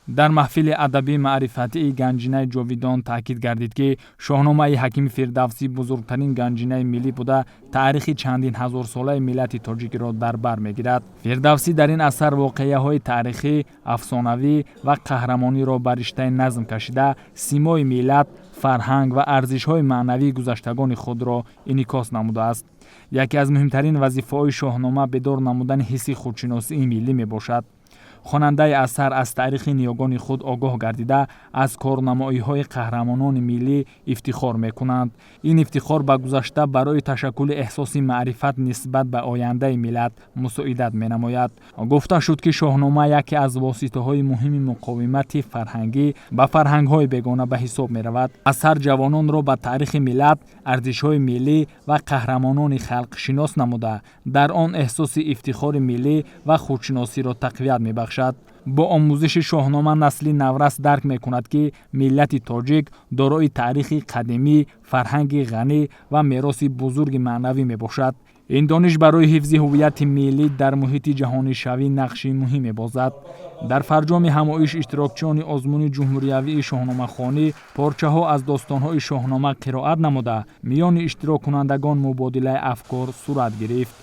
Дар маҳфили адабӣ маърифатии «Ганҷинаи ҷовидон» таъкид гардид, ки Шоҳномаи ҳакими Фирдавсӣ бузургтарин ганҷинаи миллӣ буда, таърихи чандин ҳазорсолаи миллати тоҷикиро дар бар мегирад. Фирдавсӣ дар ин асар воқеаҳои таърихӣ, афсонавӣ ва қаҳрамониро ба риштаи назм кашида, симои миллат, фарҳанг ва арзишҳои маънавии гузаштагони худро инъикос намудааст. Яке аз муҳимтарин вазифаҳои Шоҳнома бедор намудани ҳисси худшиносии миллӣ мебошад. Хонандаи асар аз таърихи ниёгони худ огоҳ гардида, аз корнамоиҳои қаҳрамонони миллӣ ифтихор мекунанд. Ин ифтихор ба гузашта барои ташаккули эҳсоси маърифат нисбат ба ояндаи миллат мусоидат менамояд. Гуфта шуд, ки Шоҳнома яке аз воситаҳои муҳими муқовимати фарҳангӣ ба фарҳангҳои бегона ба ҳисоб меравад. Асар ҷавононро ба таърихи миллат, арзишҳои миллӣ ва қаҳрамонони халқшинос намуда, дар он эҳсоси ифтихори миллӣ ва худшиносиро тақвият мебахшад. Бо омӯзиши Шоҳнома насли наврас дарк мекунад, ки миллати тоҷик дорои таърихи қадимӣ, фарҳанги ғанӣ ва мероси бузурги маънавӣ мебошад. Ин дониш барои ҳифзи ҳуввияти миллӣ дар муҳити ҷаҳонишавӣ нақши муҳим мебозад. Дар фарҷоми ҳамоиш иштирокчиёни озмуни ҷумҳуриявии шоҳномахонӣ порчаҳо аз достонҳои Шоҳнома қироат намуда, миёни иштироккунандагон мубодилаи афкор сурат гирифт.